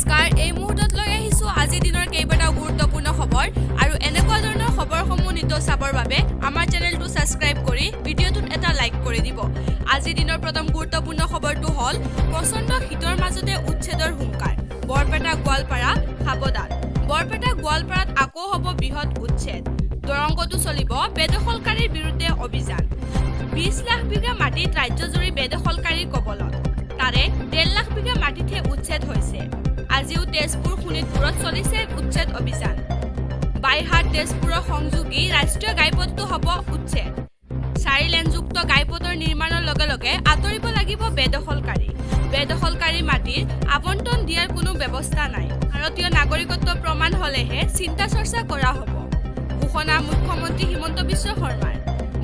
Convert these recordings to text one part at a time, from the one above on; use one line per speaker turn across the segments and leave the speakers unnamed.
নমস্কাৰ, এই মুহূৰ্তত লৈ আহিছোঁ আজিৰ দিনৰ কেইবাটাও গুৰুত্বপূৰ্ণ খবৰ আৰু এনেকুৱা ধৰণৰ খবৰসমূহ নিতৌ চাবৰ বাবে আমাৰ চেনেলটো ছাবস্ক্ৰাইব কৰি ভিডিঅ'টোত এটা লাইক কৰি দিব। আজিৰ দিনৰ প্ৰথম গুৰুত্বপূৰ্ণ খবৰটো হ'ল প্ৰচণ্ড শীতৰ মাজতে উচ্ছেদৰ হুংকাৰ। বৰপেটা, গোৱালপাৰা সাৱধান। বৰপেটা, গোৱালপাৰাত আকৌ হ'ব বৃহৎ উচ্ছেদ। দৰংগতো চলিব বেদখলকাৰীৰ বিৰুদ্ধে অভিযান। 20 লাখ বিঘা মাটিত ৰাজ্যজুৰি বেদখলকাৰীৰ কবলত। তাৰে 1.5 লাখ বিঘা মাটিতহে উচ্ছেদ হৈছে। আজিও তেজপুৰ, শোণিতপুৰত চলিছে উচ্ছেদ অভিযান। বাইহাট তেজপুৰৰ সংযোগী ৰাষ্ট্ৰীয় ঘাইপথটো হ'ব উচ্ছেদ। চাৰি লেনযুক্ত ঘাইপথৰ নিৰ্মাণৰ লগে লগে আঁতৰিব লাগিব বেদখলকাৰী। বেদখলকাৰী মাটিৰ আবণ্টন দিয়াৰ কোনো ব্যৱস্থা নাই। ভাৰতীয় নাগৰিকত্ব প্ৰমাণ হ'লেহে চিন্তা চৰ্চা কৰা হ'ব, ঘোষণা মুখ্যমন্ত্ৰী হিমন্ত বিশ্ব শৰ্মাৰ।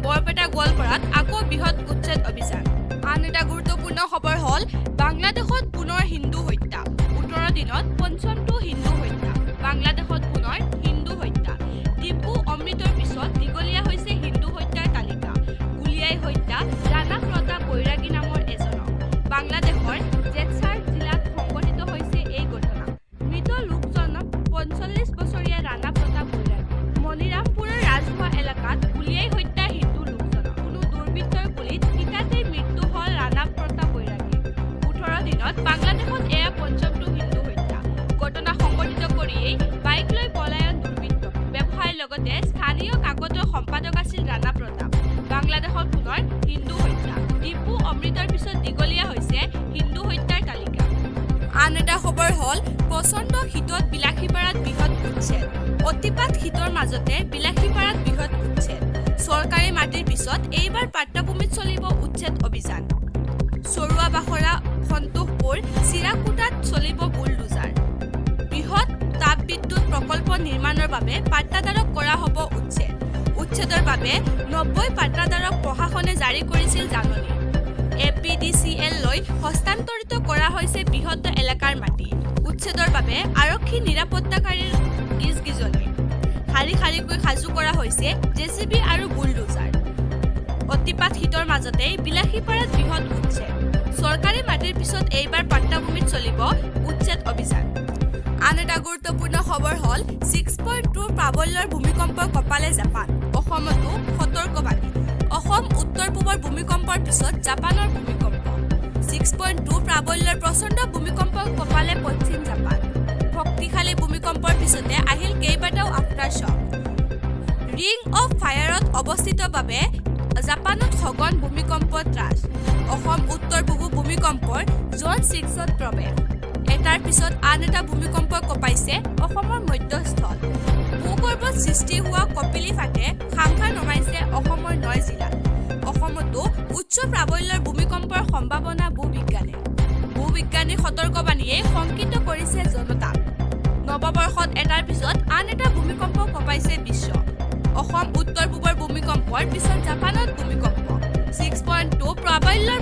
বৰপেটা, গোৱালপাৰাত আকৌ বৃহৎ উচ্ছেদ অভিযান। আন এটা গুৰুত্বপূৰ্ণ খবৰ হ'ল বাংলাদেশত পুনৰ হিন্দু হত্যা। 18 দিনত পঞ্চমটো হিন্দু হত্যা। বাংলাদেশত পুনৰ হিন্দু হত্যা। দীপু অমৃতৰ পিছত দীঘলীয়া হৈছে হিন্দু হত্যাৰ তালিকা। গুলীয়াই হত্যা ৰাণা প্ৰতাপ বৈৰাগী নামৰ এজনক। বাংলাদেশৰ জেছাৰ জিলাত সংঘটিত হৈছে এই ঘটনা। মৃত লোকজন 45 বছৰীয়া ৰাণা প্ৰতাপ বৈৰাগী। মণিৰামপুৰৰ ৰাজহুৱা এলেকাত গুলীয়াই হত্যা হিন্দু লোকজনক। কোনো দুৰ্বৃত্তৰ গুলীত থিতাতে মৃত্যু হ'ল ৰাণা প্ৰতাপ বৈৰাগীৰ। 18 দিনত বাংলাদেশত এয়া পঞ্চমটো হিন্দু হত্যা। ঘটনা সংঘটিত কৰিয়েই বাইক লৈ পলায়ন দুৰ্বৃত্ত। ব্যৱসায়ৰ লগতে স্থানীয় কাকতৰ সম্পাদক আছিল ৰাণা প্ৰতাপ। বাংলাদেশত পুনৰ হিন্দু হত্যা। দীপু অমৃতৰ পিছত দীঘলীয়া হৈছে হিন্দু হত্যাৰ তালিকা। আন এটা খবৰ হ'ল প্ৰচণ্ড শীতত বিলাসীপাৰাত বৃহৎ উচ্ছেদ। অতিপাত শীতৰ মাজতে বিলাসীপাৰাত বৃহৎ উচ্ছেদ। চৰকাৰী মাটিৰ পিছত এইবাৰ পাট্টাভূমিত চলিব উচ্ছেদ অভিযান। চৰুৱা বাখৰা, সন্তোষপুৰ, চিৰাকুটাত চলিব বুলডোজাৰ। বৃহৎ তাপবিদ্যুৎ প্ৰকল্প নিৰ্মাণৰ বাবে পাট্টাদাৰক কৰা হ'ব উচ্ছেদ। উচ্ছেদৰ বাবে 90 পাট্টাদাৰক প্ৰশাসনে জাৰি কৰিছিল জাননী। এপিডিচিএল লৈ হস্তান্তৰিত কৰা হৈছে বৃহৎ এলেকাৰ মাটি। উচ্ছেদৰ বাবে আৰক্ষী নিৰাপত্তাকাৰীৰ গিজগিজনি। শাৰী শাৰীকৈ সাজু কৰা হৈছে জেচিবি আৰু বুলডোজাৰ। অতিপাত শীতৰ মাজতে বিলাসীপাৰাত বৃহৎ উচ্ছেদ। চৰকাৰী মাটিৰ পিছত এইবাৰ পাট্টাভূমিত চলিব উচ্ছেদ অভিযান। আন এটা গুৰুত্বপূৰ্ণ খবৰ হ'ল 6.2 প্ৰাবল্যৰ ভূমিকম্পই কঁপালে জাপান। অসমতো সতৰ্কবাণী। অসম, উত্তৰ পূবৰ ভূমিকম্পৰ পিছত জাপানৰ ভূমিকম্প। 6.2 প্ৰাবল্যৰ প্ৰচণ্ড ভূমিকম্প কঁপালে পশ্চিম জাপান। শক্তিশালী ভূমিকম্পৰ পিছতে আহিল কেইবাটাও আফটাৰ শ্বক। ৰিং অফ ফায়াৰত অৱস্থিত বাবে জাপানত সঘন ভূমিকম্প ত্ৰাস। অসম, উত্তৰ পূবো ভূমিকম্পৰ জ'ন 6ত প্ৰৱেশ। এটাৰ পিছত আন এটা ভূমিকম্প কঁপাইছে অসমৰ মধ্যস্থল। ভূগৰ্ভত সৃষ্টি হোৱা কপিলী ফাটে সাংসাৰ নমাইছে অসমৰ নয় জিলাত। অসমতো উচ্চ প্ৰাবল্যৰ ভূমিকম্পৰ সম্ভাৱনা ভূবিজ্ঞানীৰ। ভূবিজ্ঞানীৰ সতৰ্কবাণীয়ে শংকিত কৰিছে জনতাক। নৱবৰ্ষত এটাৰ পিছত আন এটা ভূমিকম্প কঁপাইছে বিশ্ব। অসম, উত্তৰ পূবৰ ভূমিকম্পৰ পিছত জাপানত ভূমিকম্প। 6.2 প্ৰাবল্যৰ